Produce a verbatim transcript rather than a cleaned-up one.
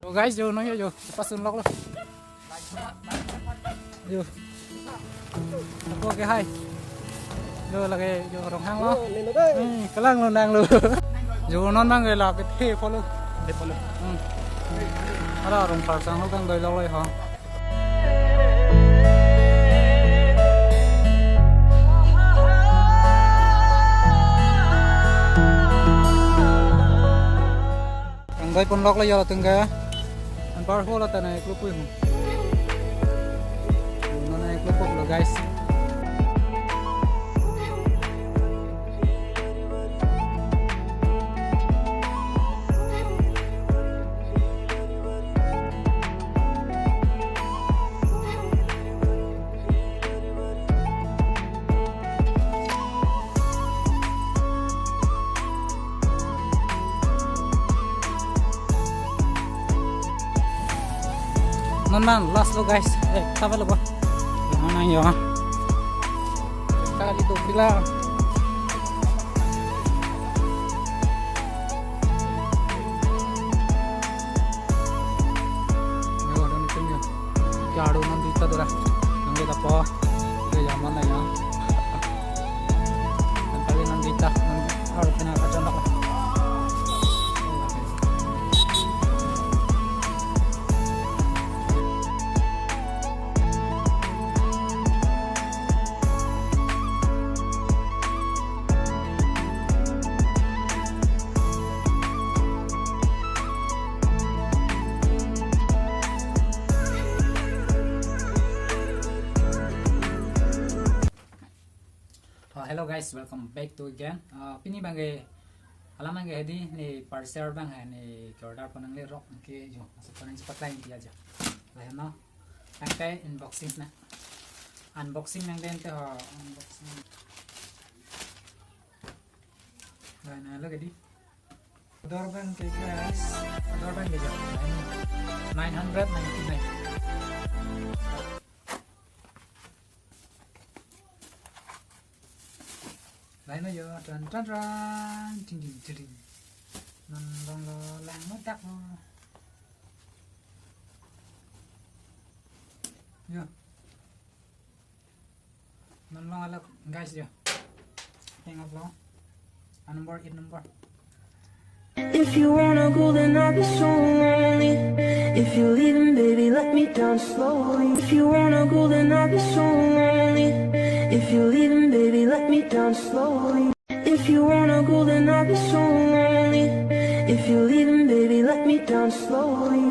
Yo guys, yo no yo yo, pasun lok lo. Yo. Ako ke hai. Yo lagi yo Ronghang lo. Hmm, kelang lo nang lo. Yo non mang ke la ke the follow. The follow. Hmm. Ara rong par sang lo kang doi lok lo ho. Ang doi pon lok lo yo tung ke. An par ho la ta nai klop pui ho. Nang nai klop pui lo guys. Non man last lo guys. Eh, tapa lo ko. Yang mana ya? Kali tu pila. Yo, don itu ya. Kya adu non dita dora. Nang kita po. Kita zaman lah ya. Nang kali nang kita, nang harus kena kacang dak. Oh, hello guys, welcome back to again. Uh, pini bangke alam bangke hedi ne parcel bang hai ne order pon nangle rok ke jo masuk pon nang cepat lain dia aja. Lah no. Tangkai unboxing na. Unboxing nang den te ho unboxing. Lah na lo ke di. Order bangke guys. Order bangke jo. Nine hundred ninety-nine. Lain ayo, tan tan tan, ting ting ting ting. Non long lo lang mo dak lo. Yo. Non long alak guys yo. Hang up lo. A number, eight number. If you wanna go, then I'll be so lonely. If you're leaving, baby, let me down slowly. If you wanna go, then I'll be so lonely. If you're leaving, baby, let me down slowly. If you wanna go, then I'll be so lonely. If you're leaving, baby, let me down slowly.